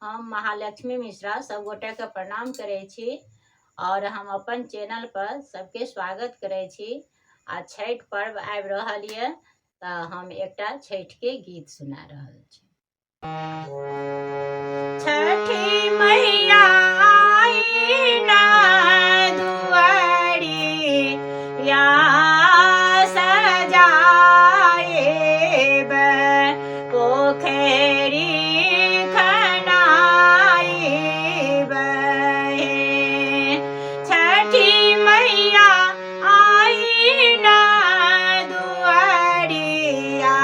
हम महालक्ष्मी मिश्रा सब गोटेके प्रणाम करै छी आओर हम अपन चैनल पर सबके स्वागत करै छी। आ छठि पर्व आबि रहल यऽ तऽ हम एकटा छठिके गीत सुना रहल छी। छठी मैया आई ना दुआरी या सजाएब पोखरी खनाइब हे। छठी मैया आई ना दुआरिया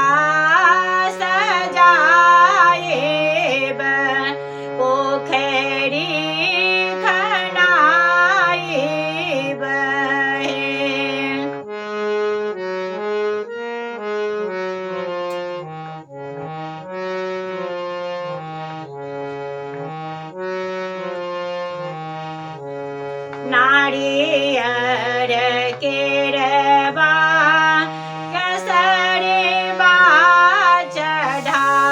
सजाएब पोखरी खनाइब हे। नारियर केरबा केसरबा चढ़ाएबे,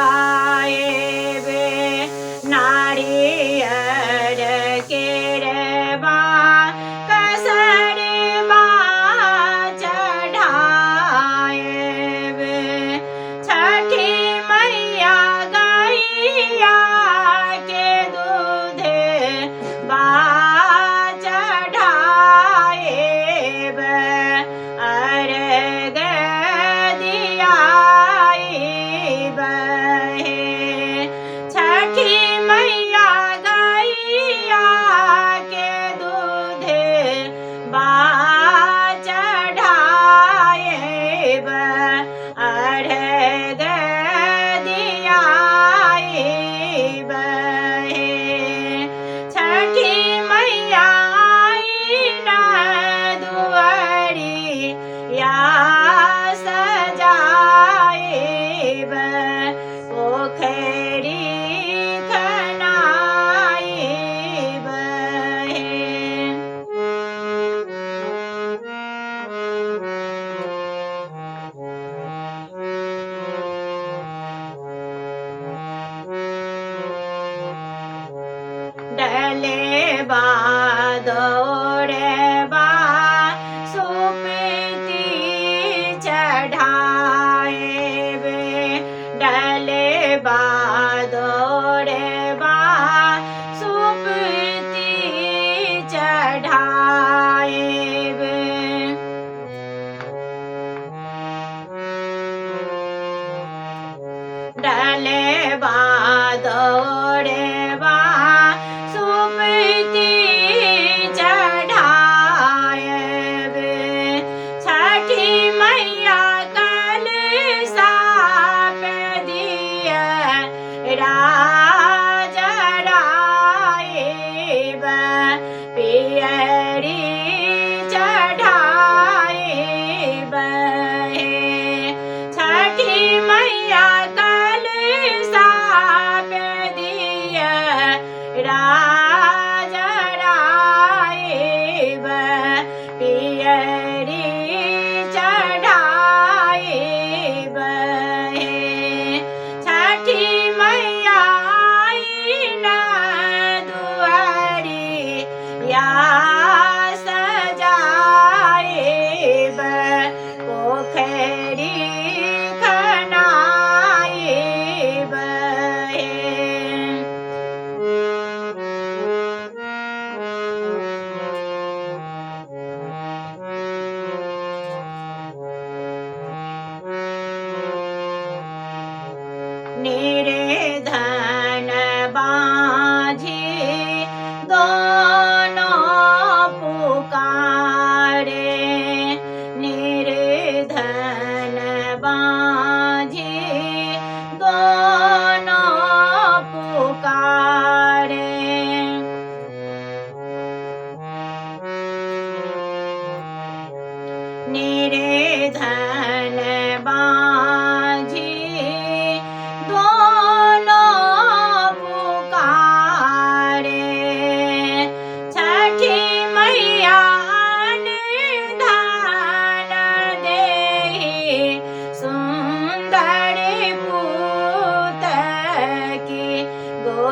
नारियर केरबा केसरबा चढ़ाएबे। छठी मैया गैया के दूध बा चढ़ाएब अर्घ दियाइब हे। छठी मैया गैया के दूध बा चढ़ाएब अर्घ दियाइब हे। छठी मैया आई ना दुआरी या सजाएब पोखरी खनाइब हे। डलेबा दौड़बा सुपती चढ़ाएबे, डलेबा दौड़बा सुपती चढ़ाएबे। डलेबा दौड़बा सुपती चढ़ाएबे। छठी मैया कलशा पे दिया राजराइब पियरी चढ़ाइब हे। छठी मैया कलशा पे दिया राजराइब पियरी चढ़ाइब हे। छठी मैया आई ना दुआरी या सजाएब पोखरी खनाइब हे।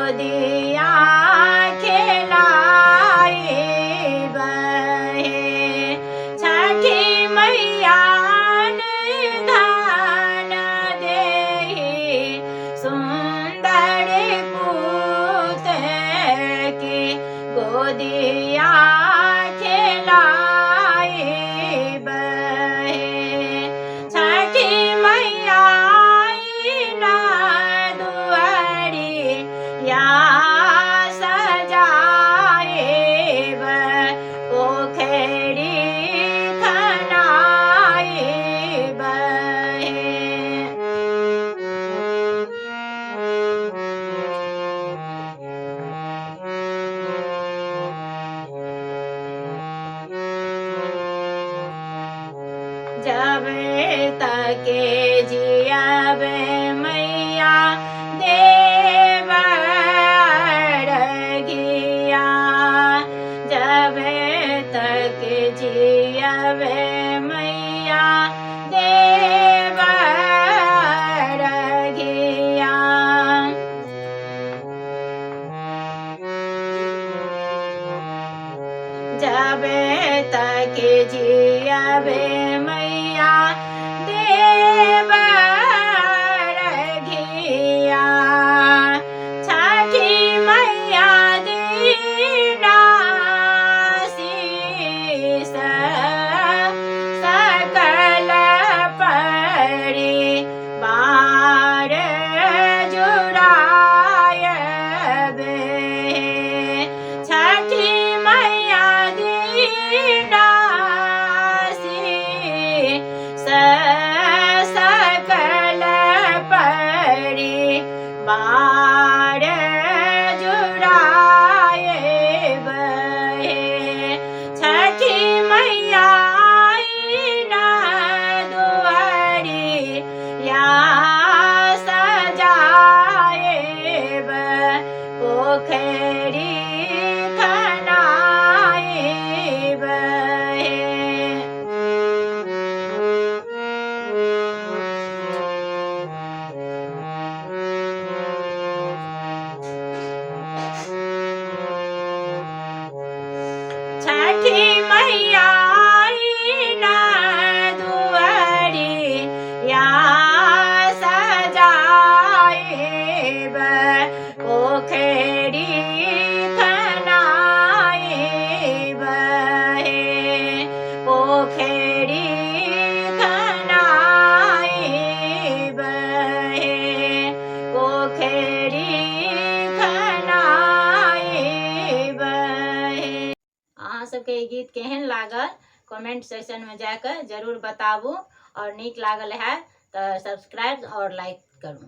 गोदिया खेलाइब हे। छठी मैया धन देहि सुन्दर पूत के गोदिया खेलाइब हे। छठी मैया ना दुआरी या सजाएब, पोखरी खनाएब हे। जब तक जियब मैया देव रघिया, जब तक जियब मैया देव रघिया। जब तक जियब मैया देव रघिया। छठी मैया दीना शीस सकल परिवार जुड़ायब हे। छठी मैया दीना शीस सकल परिवार जुड़ायब हे। छठी मैया ना दुआरी या सजाएब, पोखरी खनाएब हे। छठी मैया ना दुआरी या सजाएब, पोखरी खनाएब हे। पोखरी खनाएब हे। पोखरी खनाएब हे। अहाँ सबके ई गीत केहन लागल कमेंट सेक्शनमे जाकऽ जरूर बताबू, आओर नीक लागल है तऽ सब्सक्राइब आओर लाइक करू।